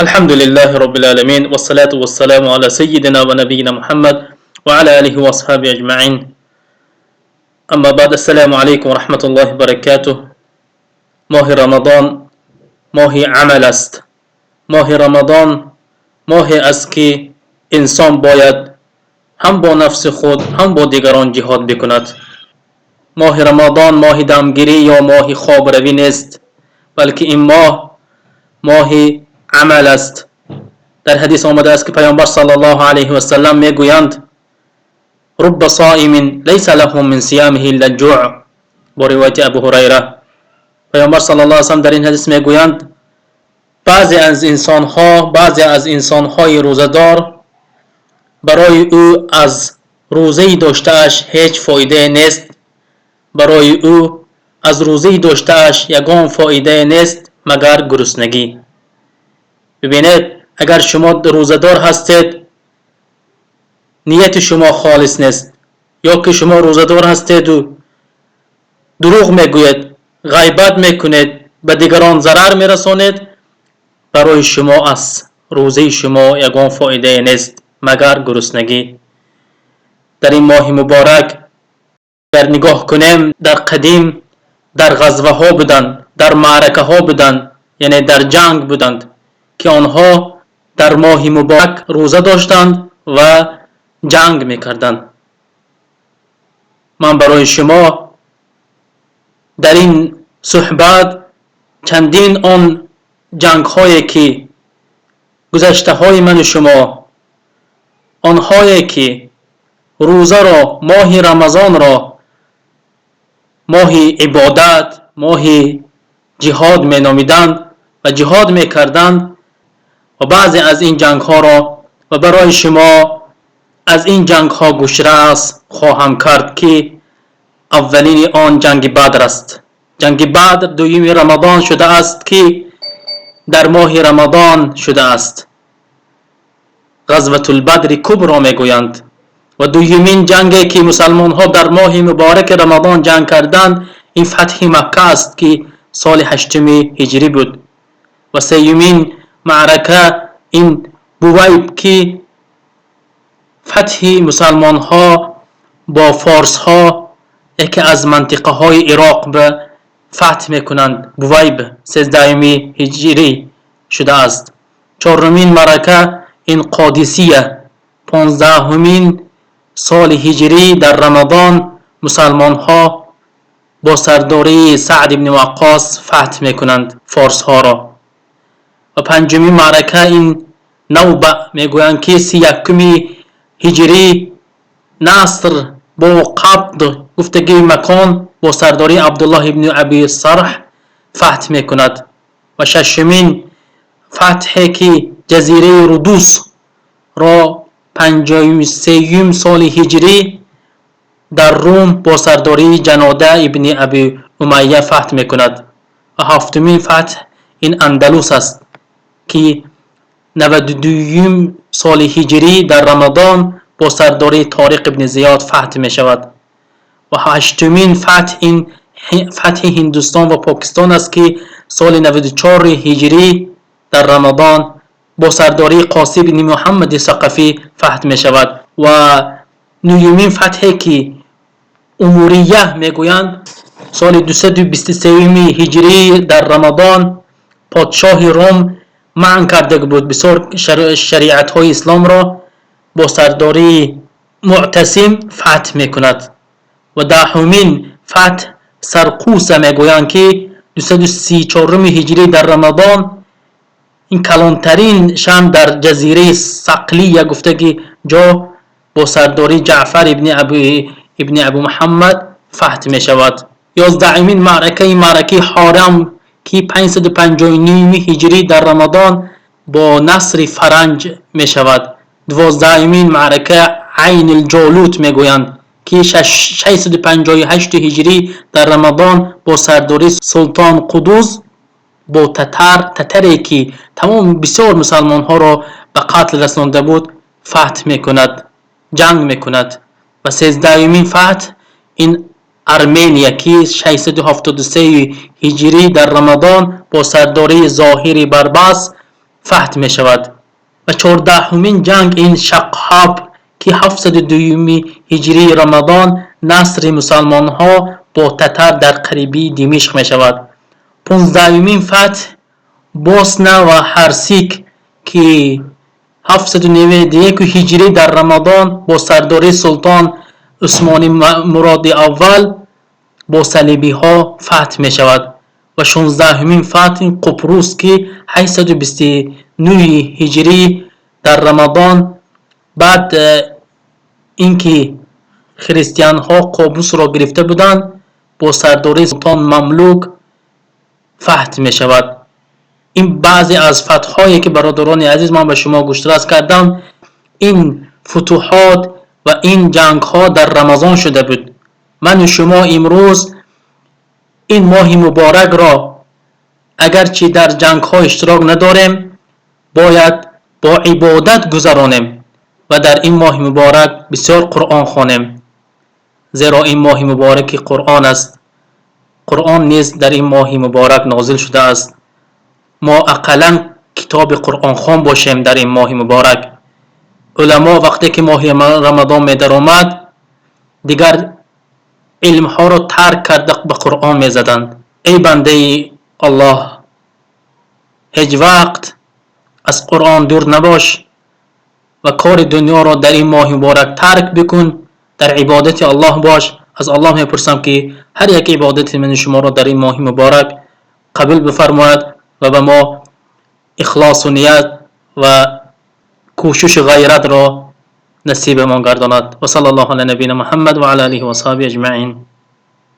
الحمد لله رب العالمين، والصلاة والسلام على سيدنا ونبينا محمد وعلى آله وأصحابه أجمعين. أما بعد، السلام عليكم ورحمة الله وبركاته. ماه رمضان ماه عمل است. ماه رمضان ماه است که انسان باید هم با نفس خود، هم با دیگران جهاد بکند. ماه رمضان ماه دمگیری یا ماه خواب روی نیست، بلکه این ماه ماه عمل است. در حدیث آمده است که پیامبر صلی الله علیه و سلم میگویند: رب صائم لیس له من صیامه الا الجوع. با روایت ابو هریره، پیامبر صلی الله علیه و سلم در این حدیث میگویند: بعضی از انسانها، بعضی از انسانهای روزه‌دار، برای او از روزه داشته‌اش هیچ فایده نیست. برای او از روزه داشته‌اش یگان فایده نیست مگر گرسنگی. ببینید، اگر شما روزه‌دار هستید، نیت شما خالص نیست، یا که شما روزه‌دار هستید و دروغ میگویید، غیبت میکنید، به دیگران ضرر میرسانید، برای شما از روزه شما یگان فایده نیست مگر گرسنگی. در این ماه مبارک اگر نگاه کنیم، در قدیم در غزوه ها بودند، در معرکه ها بودند، یعنی در جنگ بودند که آنها در ماه مبارک روزه داشتند و جنگ میکردند. من برای شما در این صحبت چندین آن جنگ هایی که گذشته های من و شما، آنهایی که روزه را، ماه رمضان را ماه عبادت، ماه جهاد می نامیدند و جهاد می کردند و بعضی از این جنگ ها را و برای شما از این جنگ ها گوشرس خواهم کرد که اولین آن جنگ بدر است. جنگ بدر دویم رمضان شده است که در ماه رمضان شده است. غزوة البدر کبرا میگویند. و دویمین جنگی که مسلمان ها در ماه مبارک رمضان جنگ کردند، این فتح مکه است که سال هشتم هجری بود. و سیومین معرکه این بویب که فتح مسلمان ها با فارس ها یکی از منطقه های عراق به فتح میکنند. بویب 13 هجری شده است. چهارمین معرکه این قادسیه، 15مین سال هجری در رمضان مسلمان ها با سرداری سعد بن وقاص فتح میکنند فارس ها را. و پنجمین معرکه این نوبه میگویند که 31 هجری نصر با قبض گفتگی مکان با سرداری عبدالله ابن ابی سرح فتح میکند. و ششمین فتحی که جزیره رودوس را 53 سال هجری در روم با سرداری جناده ابن ابی امیه فتح میکند. و هفتمین فتح این اندلس است که 92 سال هجری در رمضان با سرداری طارق ابن زیاد فتح می شود. و هشتمین فتح این فتح هندوستان و پاکستان است که سال 94 هجری در رمضان با سرداری قاسم بن محمد ثقفی فتح می شود. و نهمین فتحی که اموریه میگویند، سال 223 هجری در رمضان پادشاه روم منع کرده بود بسیار شریعت های اسلام را، با سرداری معتصم فتح میکند. و دهمین فتح سرقوسه میگویند که 234 هجری در رمضان این کلانترین شهر در جزیره صقلیه گفتگی جا با سرداری جعفر ابن ابو محمد فتح می شود. 11مین معرکه، معرکه حارم که 559 هجری در رمضان با نصر فرنج می شود. 12مین معرکه عین الجالوت می گویند که 658 هجری در رمضان با سرداری سلطان قدوز با تتر، تتری که تمام بسیار مسلمان ها را به قتل رسانده بود، فتح میکند، جنگ میکند. و 13مین فتح این ارمنیا که 673 هجری در رمضان با سرداری ظاهر برباس فتح میکند. фатҳ мешавад. Ва 14-умин ҷанг ин Шақҳаб, ки 702-юми ҳиҷрии Рамазон насри мусалмонҳо бо татар дар қарибии Димишқ мешавад. 15-умин фатҳ Босна ва Ҳарсик, ки 791 ҳиҷрӣ дар Рамазон бо сардории султон Усмони Муроди аввал бо салибиҳо фатҳ мешавад. Ва 16-умин фатҳ Қупрус, ки 829 ҳиҷрӣ дар Рамазон баъд ин ки христианҳо Қобусро гирифта буданд, бо сардории султон Мамлук фатҳ мешавад. Ин баъзе аз фатҳҳое ки, бародарони азиз, ман ба шумо гӯштрас кардам. Ин футуҳот ва ин ҷангҳо дар Рамазон шуда буд. Ману шумо имрӯз ин моҳи муборакро, агарчи дар ҷангҳо иштирок надорем, бояд бо ибодат гузаронем ва дар ин моҳи муборак бисёр Қуръон хонем, зеро ин моҳи мубораки Қуръон аст. Қуръон низ дар ин моҳи муборак нозил шудааст. Мо ақаллан китоби қуръонхон бошем дар ин моҳи муборак. Уламо вақте ки моҳи Рамазон медаромад, дигар илмҳоро тарк карда, ба Қуръон мезаданд. Эй бандаи Аллоҳ, ҳеҷ вақт аз Қуръон дур набош ва кори дунёро дар ин моҳи муборак тарк бикун, дар ибодати Аллоҳ бош. Аз Аллоҳ мепурсам, ки ҳар як ибодати мани шуморо дар ин моҳи муборак қабул бифармояд ва ба мо ихлосу ният ва кӯшишу ғайратро насибамон гардонад. Ва салла Аллоҳу ала набийина Муҳаммад ва ала алиҳи ва асҳоби аҷмаин.